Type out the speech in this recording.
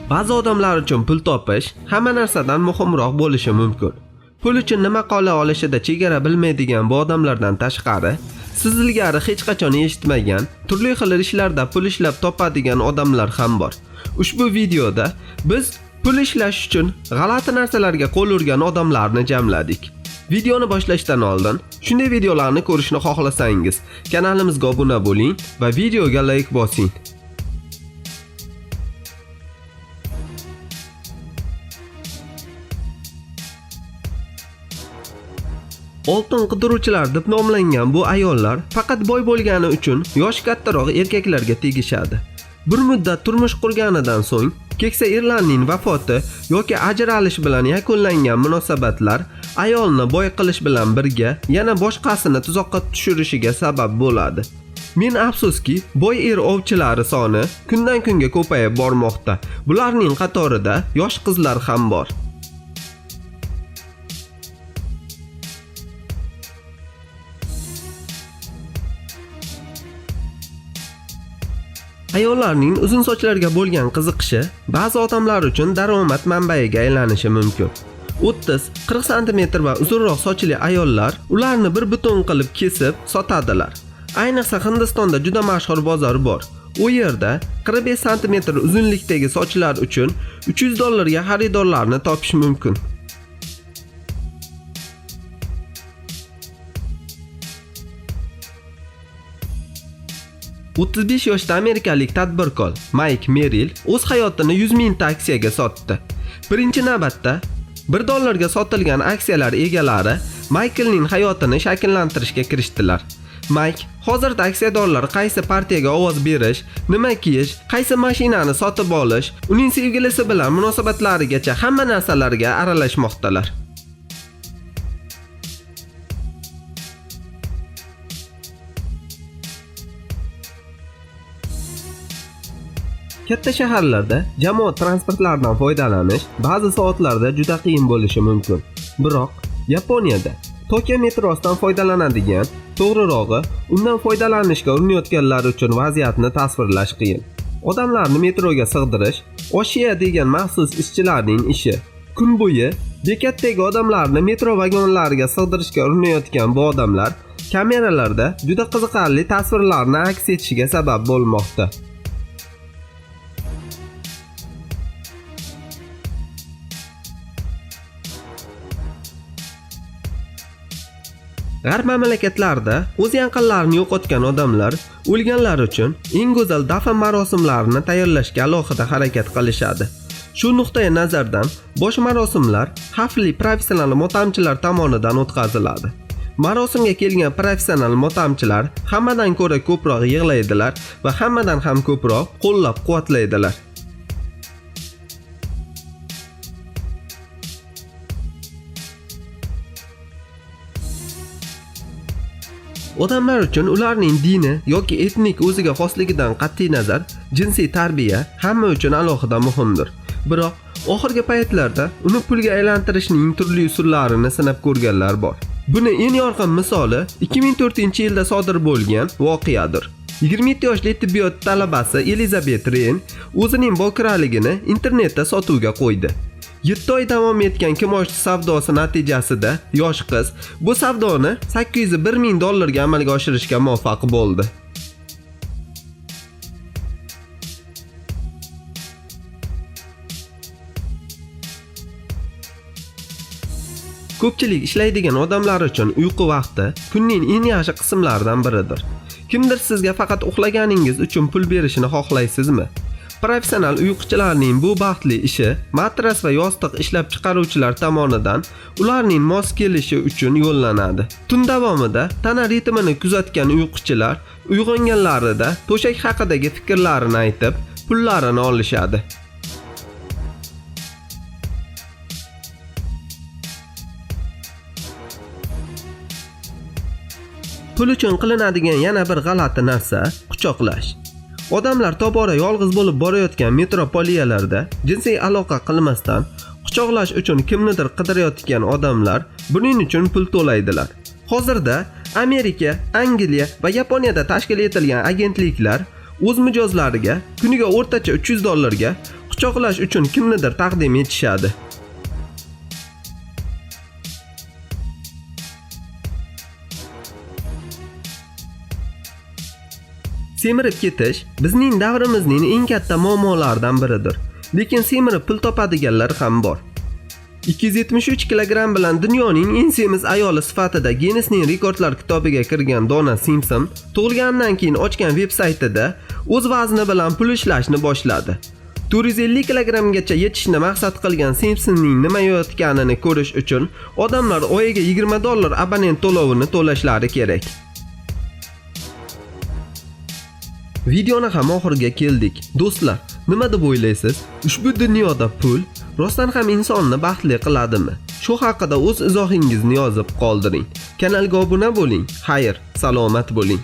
Ba'zi odamlar uchun pul topish hamma narsadan muhimroq bo'lishi mumkin. Pul uchun nima qola olishida chegara bilmaydigan bu odamlardan tashqari, siz ilgari hech qachon eshitmagan turli xil ishlarda pul ishlab topadigan odamlar ham bor. Ushbu videoda biz pul ishlash uchun g'alati narsalarga qo'l urgan odamlarni jamladik. Videoni boshlashdan oldin shunday videolarni ko'rishni xohlasangiz, kanalimizga obuna bo'ling va videoga like bosing. Oltin qidiruvchilar deb nomlangan bu ayollar faqat boy bo'lgani uchun yoshi kattaroq erkaklarga tegishadi. Bir muddat turmush qurganidan so'ng keksa erlarning vafoti yoki ajralish bilan yakunlangan munosabatlar ayolni boy qilish bilan birga yana boshqasini tuzoqqa tushirishiga sabab bo'ladi. Men afsuski, boy er ovchilari soni kundan kunga ko'payib bormoqda. Bularning qatorida yosh qizlar ham bor. Ayollarning uzun sochlarga bo'lgan qiziqishi ba'zi odamlar uchun daromad manbaiga aylanishi mumkin. 30-40 sm va uzunroq sochli ayollar ularni bir butun qilib kesib sotadilar. Ayniqsa Hindistonda juda mashhur bozor bor. U yerda 45 sm uzunlikdagi sochlar uchun $300 ga xaridorlarni topish mumkin. 35 yoshda amerikalik tadbirkor Mayk Merrill o'z hayotini 100 mingta aksiyaga sotdi. Birinchi navbatda $1 ga sotilgan aksiyalar egalari Mayklning hayotini shakllantirishga kirishdilar. Mayk hozirda aksiyadorlar qaysi partiyaga ovoz berish, nima kiyish, qaysi mashinani sotib olish, uning sevgilisi bilan munosabatlarigacha hamma narsalarga aralashmoqdalar. Katta shaharlarda jamoat transportlaridan foydalanish ba'zi soatlarda juda qiyin bo'lishi mumkin. Biroq Yaponiyada Tokio metrosidan foydalanadigan, to'g'rirog'i, undan foydalanishga urinayotganlar uchun vaziyatni tasvirlash qiyin. Odamlarni metroga sig'dirish Oshiya degan maxsus ishchilarning ishi. Kun bo'yi bekatdagi odamlarni metro vagonlariga sig'dirishga urinayotgan bu odamlar kameralarda juda qiziqarli tasvirlarni aks etishiga sabab bo'lmoqda. G'arb mamlakatlarida o'z yaqinlarini yo'qotgan odamlar o'lganlar uchun eng go'zal dafn marosimlarini tayyorlashga alohida harakat qilishadi. Shu nuqtai nazardan bosh marosimlar xavfli professional motamchilar tomonidan o'tkaziladi. Marosimga kelgan professional motamchilar hammadan ko'ra ko'proq yig'laydilar va hammadan ham ko'proq qo'llab-quvvatlaydilar. Odamlar uchun ularning dini yoki etnik o'ziga xosligidan qat'iy nazar jinsiy tarbiya hamma uchun alohida muhimdir. Biroq oxirgi paytlarda uni pulga aylantirishning turli usullarini sinab ko'rganlar bor. Buni eng yorqin misoli 2004-yilda sodir bo'lgan voqeadir. 27 yoshli tibbiyot talabasi Elizabet Reyn o'zining bokiraligini internetda sotuvga qo'ydi. 7 oy davom etgan kimoshdi savdosi natijasida yosh qiz bu savdoni $801 ming dollarga amalga oshirishga muvaffaq bo'ldi. Ko'pchilik ishlaydigan odamlar uchun uyqu vaqti kunning eng yaxshi qismlaridan biridir. Kimdir sizga faqat uxlaganingiz uchun pul berishini xohlaysizmi? Professional uyquchilarning bu baxtli ishi matras va yostiq ishlab chiqaruvchilar tomonidan ularning mos kelishi uchun yo'llanadi. Tun davomida tana ritmini kuzatgan uyquchilar uyg'onganlarida to'shak haqidagi fikrlarini aytib, pullarini olishadi. Pul uchun qilinadigan yana bir g'alati narsa quchoqlash. Odamlar tobora yolg'iz bo'lib borayotgan metropoliyalarda jinsiy aloqa qilmasdan quchoqlash uchun kimnidir qidirayotgan odamlar buning uchun pul to'laydilar. Hozirda Amerika, Angliya va Yaponiyada tashkil etilgan agentliklar o'z mijozlariga kuniga o'rtacha $300 ga Quchoqlash uchun kimnidir taqdim etishadi. Semirib ketish bizning davrimizning eng katta muammolaridan biridir. Lekin semirib pul topadiganlar ham bor. 273 kilogramm bilan dunyoning eng semiz ayoli sifatida Ginnesning rekordlar kitobiga kirgan Donna Simpson tug'ilganidan keyin ochgan veb-saytida o'z vazni bilan pul ishlashni boshladi. 450 kilogrammgacha yetishni maqsad qilgan Simpsonning nima yeyotganini ko'rish uchun odamlar oyiga $20 abonent to'lovini to'lashlari kerak. Videoni ham oxiriga keldik. Do'stlar, nima deb o'ylaysiz? Ushbu dunyoda pul rostdan ham insonni baxtli qiladimi? Shu haqida o'z izohingizni yozib qoldiring. Kanalga obuna bo'ling. Xayr, salomat bo'ling.